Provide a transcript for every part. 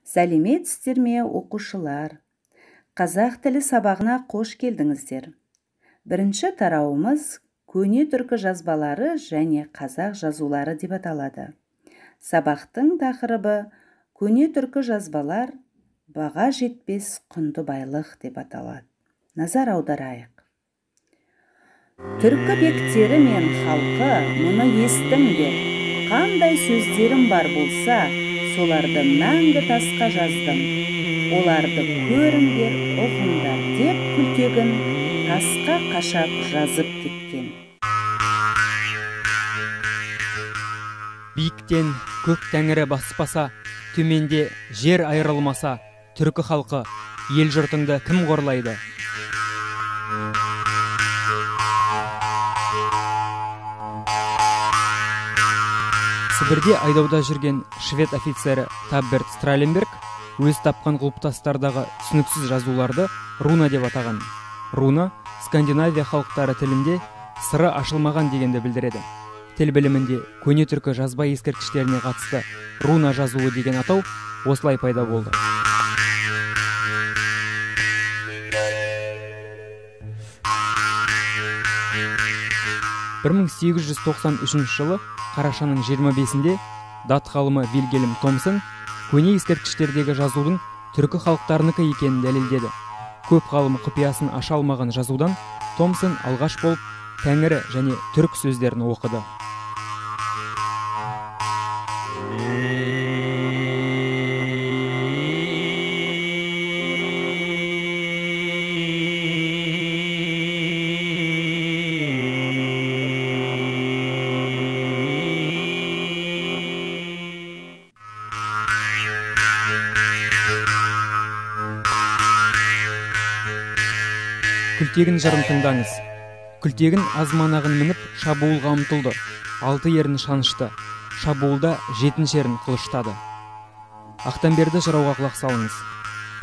Сәлеметсіздер ме, оқушылар? Қазақ тілі сабағына қош келдіңіздер. Бірінші тарауымыз көне түркі жазбалары және қазақ жазулары деп аталады. Сабақтың тақырыбы көне түркі жазбалар баға жетпес құнды байлық деп аталады. Назар аударайық. Түркі бектері мен халқы мұны естіңдер. Қандай сөздерім бар болса, соларды мәңгі тасқа жаздым. Оларды көріңдер, ұғыңдар деп Күлтегін тасқа қашап жазып кеткен. Биіктен көк тәңірі баспаса, төменде жер айырылмаса, түркі халқы ел жұртыңды кім қорлайды? Сібірде айдауда жүрген швед офицері Табберт Страленберг өз тапқан құлпытастардағы түсініксіз жазуларды руна деп атаған. Руна Скандинавия халықтары тілінде сыры ашылмаған дегенді білдіреді. Тіл білімінде көне түркі жазба ескерткіштеріне қатысты руна жазуы деген атау осылай пайда болды. 1893 жылы қарашаның 25-інде дат ғалымы Вильгельм Томсон көне ескерткіштердегі жазудың түркі халықтарынікі екенін дәлелдеді. Көп ғалым құпиясын аша алмаған жазудан Томсон алғаш болып тәңірі және түрік сөздерін оқыды. Күлтегін жырын тыңдаңыз. Күлтегін азманағын мініп шабуылға ұмтылды. 6 ерін шанышты. Шабуылда 7 ерін қылыштады. Ақтамберді жырауға құлақ салыңыз.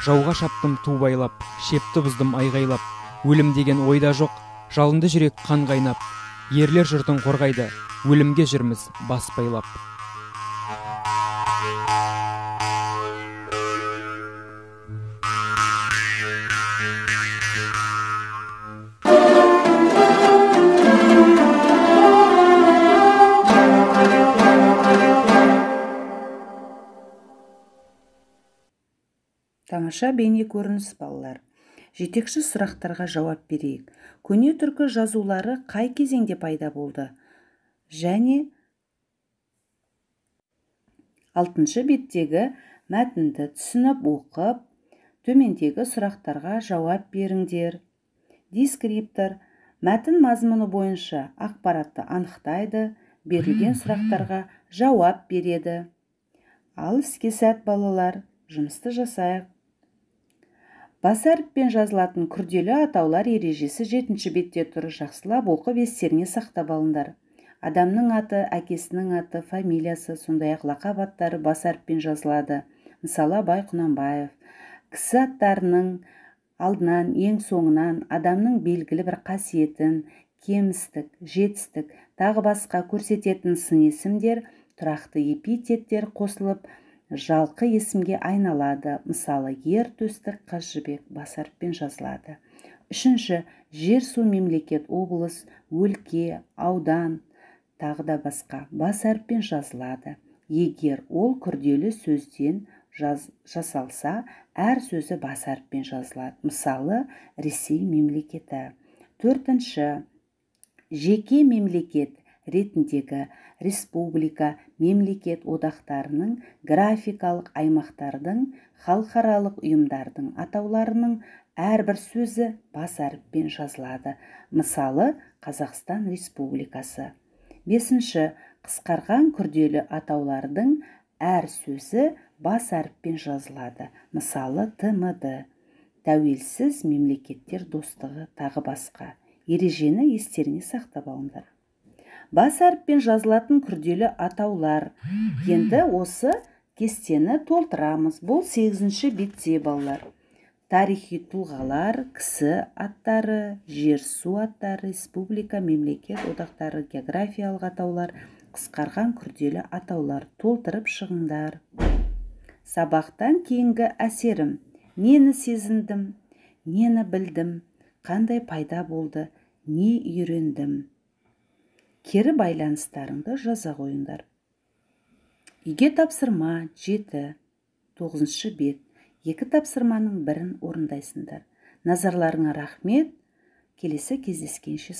Жауға шаптым ту байлап, шепті бұздым айғайлап. Өлім деген ойда жоқ, жалынды жүрек қан қайнап. Ерлер жұртын қорғайды, өлімге жүрміз бас байлап. Тамаша бейне көрініс, балалар. Жетекші сұрақтарға жауап берейік. Көне түркі жазулары қай кезеңде пайда болды? Және 6 беттегі мәтінді түсініп оқып, төмендегі сұрақтарға жауап беріңдер. Дескриптор мәтін мазмұны бойынша ақпаратты анықтайды, берілген сұрақтарға жауап береді. Ал іске сәт, балалар, жұмысты жасайық. Бас әріппен жазылатын күрделі атаулар ережесі 7 бетте тұр. Жақсылап оқып естеріңе сақтап алыңдар. Адамның аты, әкесінің аты, фамилиясы, сондай-ақ лақап аттары бас әріппен жазылады. Мысалы, Абай Құнанбаев. Кісі аттарының алдынан, ең соңынан адамның белгілі бір қасиетін, кемістік, жетістік, тағы басқа көрсететін сын есімдер, тұрақты эпитеттер қосылып, жалқы есімге айналады. Мысалы, ер төстік, қыз жібек бас әріппен жазылады. Үшінші, жер, су, мемлекет, облыс, өлке, аудан, тағы да басқа бас әріппен жазылады. Егер ол күрделі сөзден жасалса, әр сөзі бас әріппен жазылады. Мысалы, Ресей мемлекеті. Төртінші, жеке мемлекет ретіндегі республика, мемлекет одақтарының, графикалық аймақтардың, халықаралық ұйымдардың атауларының әрбір сөзі бас әріппен жазылады. Мысалы, Қазақстан Республикасы. Бесінші, қысқарған күрделі атаулардың әр сөзі бас әріппен жазылады. Мысалы, ТМД, Тәуелсіз мемлекеттер достығы, тағы басқа. Ережені естеріңе сақтап алыңдар. Бас әріппен жазылатын күрделі атаулар. Енді осы кестені толтырамыз. Бұл 8 бетте, балалар. Тарихи тұлғалар, кісі аттары, жер-су аттары, республика, мемлекет одақтары, географиялық атаулар, қысқарған күрделі атаулар. Толтырып шығыңдар. Сабақтан кейінгі әсерім: нені сезіндім, нені білдім, қандай пайда болды, не үйрендім? Кері байланыстарыңды жаза қойыңдар. Үйге тапсырма: 7, 9-бет. Екі тапсырманың бірін орындайсыңдар. Назарларыңа рахмет. Келесі кездескенше.